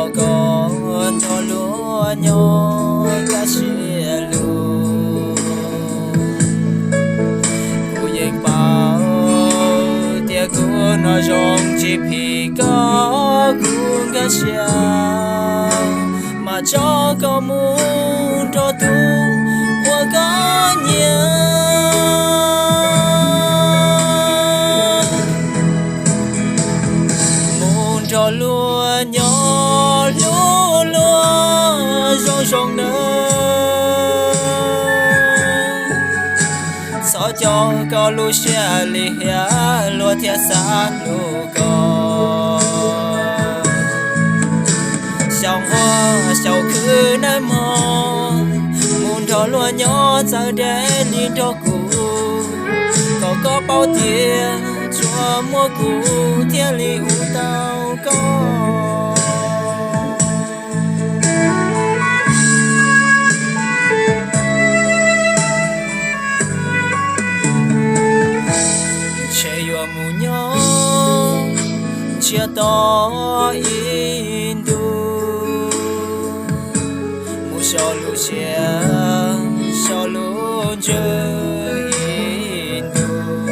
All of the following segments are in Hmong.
Koj nrog luag nyob kaj siab lug, kuv yeej paub tias kuv hnov zoo tsis phim koj, kuv nkag siab mas tso koj mus nrog tus uas koj nyiam. Mus nrog luag nyob hlub luag zoo zoo nawb. Txhob coj koj lub siab lim hiam luag thiaj xav hlub koj. Xyaum huab xyaum khwv nawb mog, mus nrog luag nyob txawv deb li nrog kuv, kom koj paub tias tsuas muaj kuv thiaj li ua tau koj. Ntshe yuav mus nyob ntsiag to ib ntus, mus so lub siab so lub ntsws ib ntus.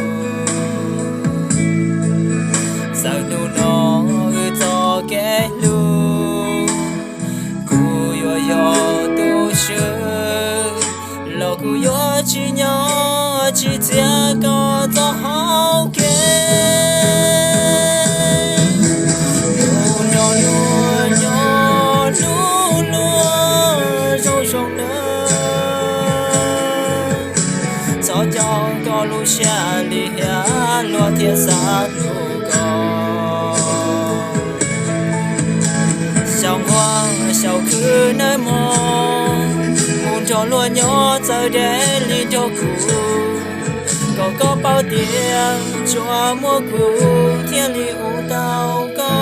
Txawm hnub no wb txoj kev hlub kuv yuav yog tu swb los kuv yuav tsis nyob tsis txiav koj txoj hau kev. Mus nrog luag nyob hlub luag zoo zoo nawb. Txhob coj koj lub siab lim hiam luag thiaj xav hlub koj. Xyaum huab xyaum khwv nawb mog, mus nrog luag nyob txawv deb li nrog kuv, kom koj paub tias tsuas muaj kuv thiaj li ua tau koj.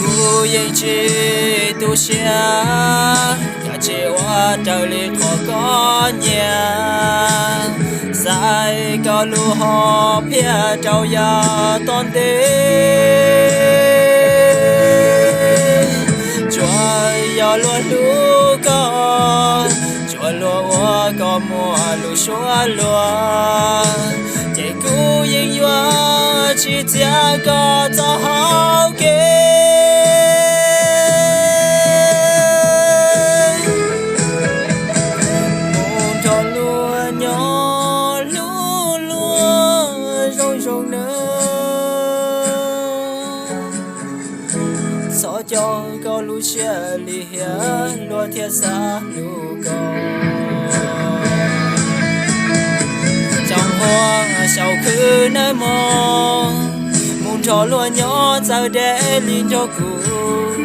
Kuv yeej tsis tu siab, kav tsij ua raws li qhov koj nyiam. Xaiv koj lub hom phiaj rau yav tom ntej. Tsuas yog luag hlub koj, tsuas luag ua koj muaj lus suab luag, ces kuv yeej yuav tsis txiav koj txoj hau kev. Mus nrog luag nyob hlub luag zoo zoo nawb. Txhob coj koj lub siab lim hiam luag thiaj xav hlub koj. Xyaum huab xyaum khwv nawb mog, mus nrog luag nyob txawv deb li nrog kuv,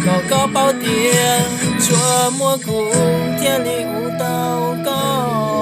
kom koj paub tias tsuas muaj kuv thiaj li ua tau koj.